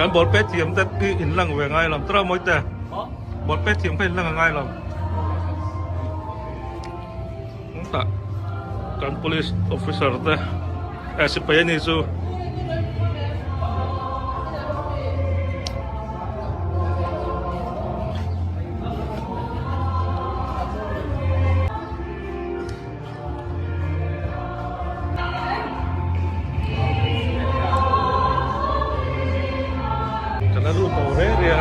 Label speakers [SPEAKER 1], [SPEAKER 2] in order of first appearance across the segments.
[SPEAKER 1] Kan ball pet thiam te hi in lang ve ngai lo tawrh a mawi te ball pet thiam kha in lang a ngai lo tah kan police officer te eh sipai a ni chu. Kan la lut lo reng reng a.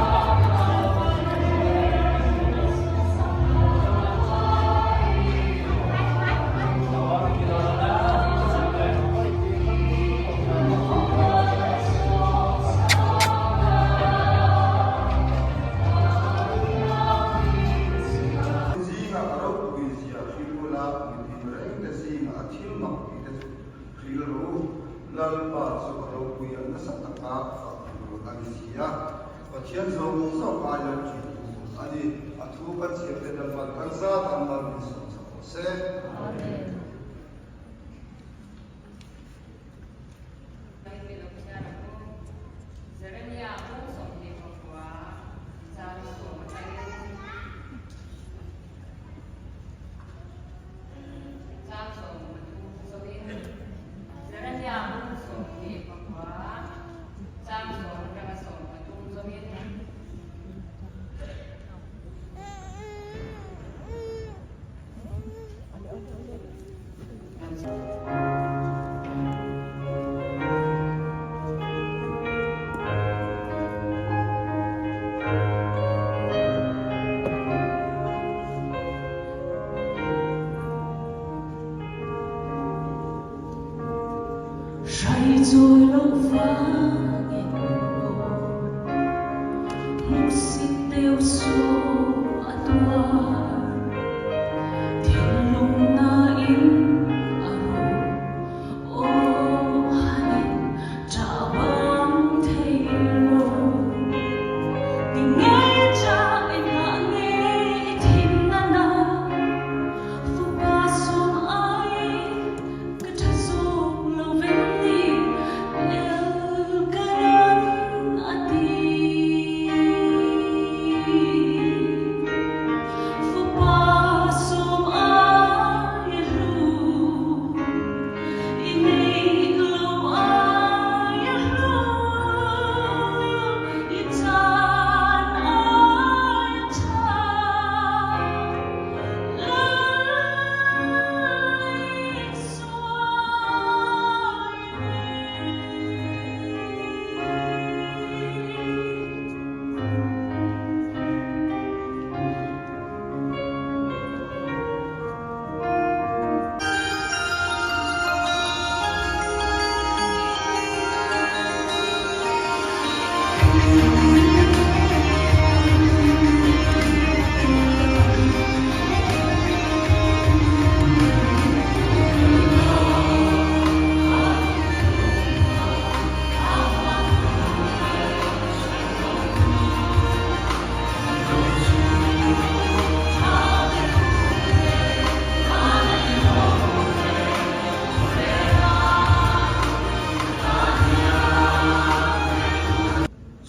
[SPEAKER 2] Zingah a ropui zia hril ula mitin reng te zingah a thil mak tih te chu hril rawh u. Lalpa chu a ropui a nasa taka fak tur a ni si a, Pathian zawng zawng aia ṭih tur a ni. A thu kan chhiar te Lalpa'n kan zat ang mal min sawm chak rawh se. Amen.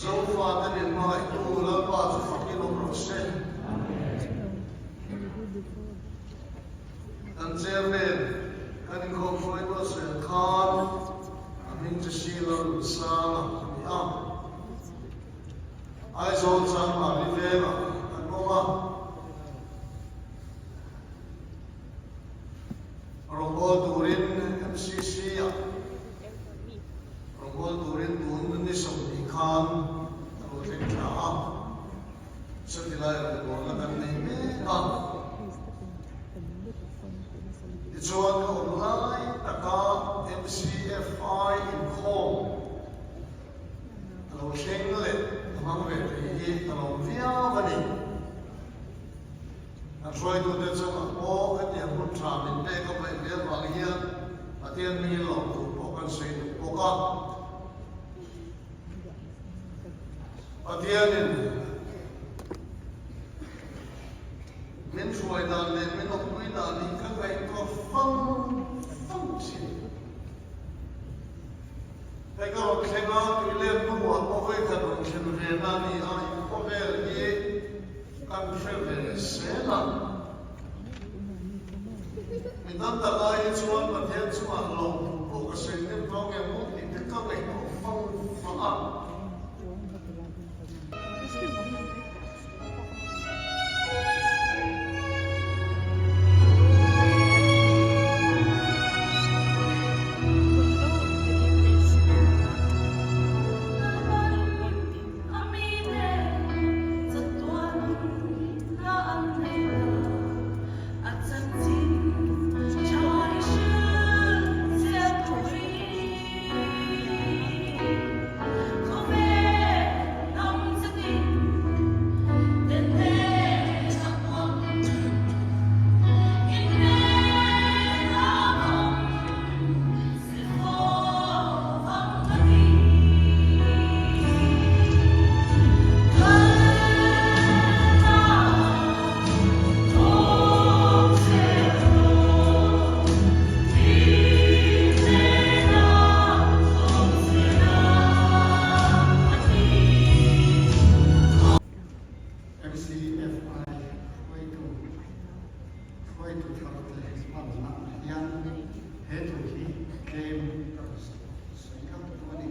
[SPEAKER 2] Zofate min hmangaihtu Lalpa chu fakin awm rawh se. Kan chairman kan inkhawm hruaitu a sawi ang khan a hming chu Sheila Lunsanga a ni a. Aizawl Changmari vengah an awm a. Rawngawl turin MCC-ah rawngawl turin tun ni 20 khan a lo thleng thla a, chutilai rawngbawlna kan nei mek a. Tichuan ka awm lai taka MCFI inkhawm a lo thleng leh a hmang ve thei hi a lawm viau a ni. Kan hruaitute chungah pawh hetiang hun tha min pek a vaih vel vang hian Pathian mi lawm tur pawh kan sawi duh bawk a. Pathianin min hruai dan leh min awmpui dan hi ka ngaihtuah fang fang thin. Hei ka rawn thleng a, tui let hnuah pawh vawikhat. kan hre ve zel a. Mi tam tak ai hi chuan Pathian chungah lawmthu pawh ka sawi hnem tawh ang em aw tih te ka ngaihtuah fang fang a.
[SPEAKER 3] MCFI hruaitu hruaitu tharte hmanna hian he thu hi tlem ka rawn sawi hlauh duh a ni.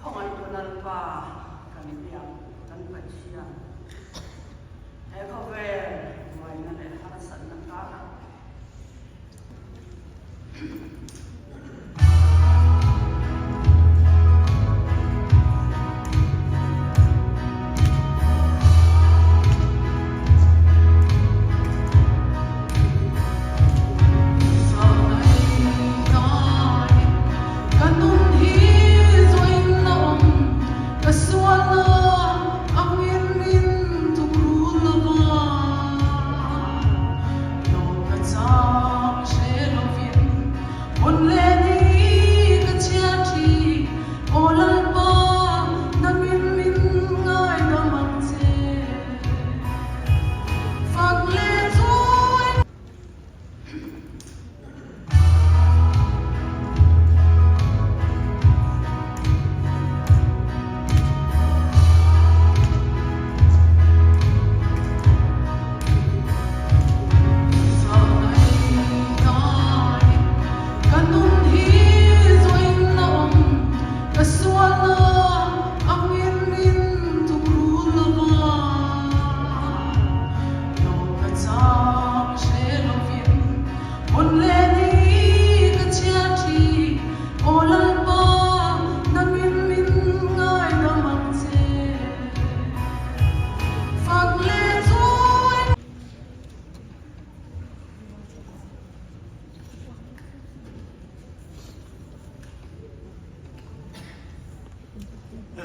[SPEAKER 4] Khawngaihtu Lalpa kan biak kan Pathian he khawvel buaina leh harsatna karah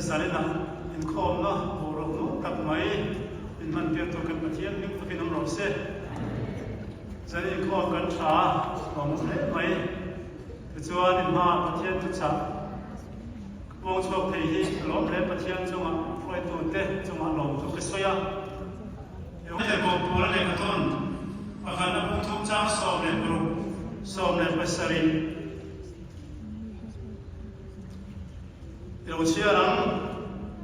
[SPEAKER 5] Zalina inkhawmna boruak nuam tak mai min hmantir tur kan Pathian hming takin awm rawh se. Zalin inkhawm kan tha lawmawm hle mai. Tichuan inhma Pathian thuchah ka puang chhuak thei hi ka lawm hle Pathian chungah hruaitute chungah lawmthu ka sawi a. Lehkhaw pawl a lehkhathawn pakhat a bungthum chang 16, 17. I lo chhiar ang,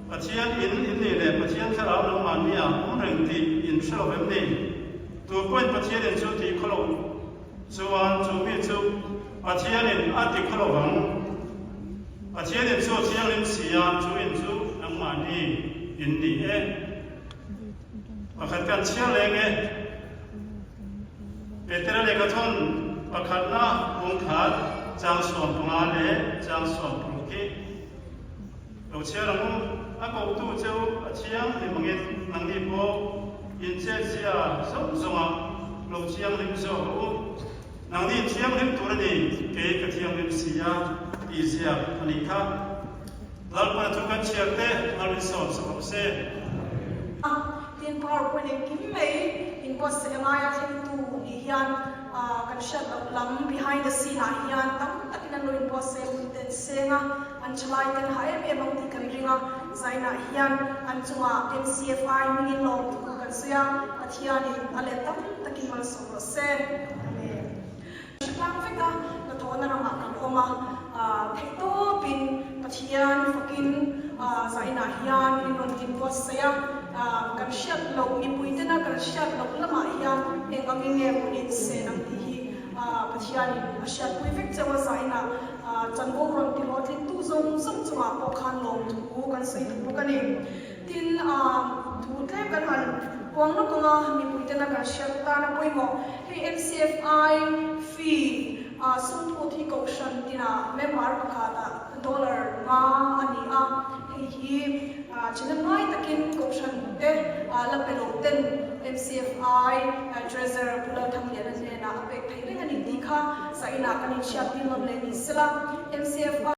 [SPEAKER 5] Pathian in in nih leh Pathian thlarau nangmahni ah awm reng tih in hre lo vem ni? Tu pawhin Pathian in chu tih khaw lo chuan chu mi chu Pathian in a ti khaw lo vang. Pathian in chu a thianghlim si a, chu in chu nangmahni in ni e. Pakhat kan chhiar leng e. Petera lehkhathawn pakhatna bung khat chang 15 leh chang 16 hi. Lo chhiar ang u, a kohtu cheu a thianghlim angin nangni pawh in chetzia zawng zawngah lo thianghlim zawk rawh u. Nangni in thianghlim tur a ni, kei ka thianghlim si a, tih ziak a nih kha. Lalpa thu kan chhiar te Lalin sawm sak rawh se.
[SPEAKER 6] A, tin PowerPoint engkim mai inbuatsaih a ngaia thlengtu nih hian kan hriat loh lam behind the scene ah hian tam takin an lo inbuatsaih a hun te an seng a, an thalai ten ha em em ang tih kan ring a, zainah hian an chungah MCFI hmingin lawm thu kan sawi a, Pathianin a let tam takin malsawm rawh se. Amen. Hre tlang vek a, hnathawhna ramah kan awm a, theihtawpin Pathian fakin zainah hian min rawn inbuatsaih a, kan hriat loh mipuitena kan hriat loh lamah hian eng angin nge hun insen ang tih hi Pathianin a hriatpui vek chauh a, zainah chanvo rawn tihlawhtlingtu zawng zawng chungah pawh khan lawmthu kan sawi duh bawk a ni. Tin, thu tlem kan han puang lawk ang a, mipuitena kan hriat tana pawimawh hei MCFI fee sumphut hi kohhran tinah member pakhatah dollar nga a ni a, hei hi china ngai takin kohhran te la pe lo ten MCFI Treasurer Pu Lalthangliana hnenah a pek theih reng a ni tih kha zainah kan inhriattir ngam leh ni sela. MCFI.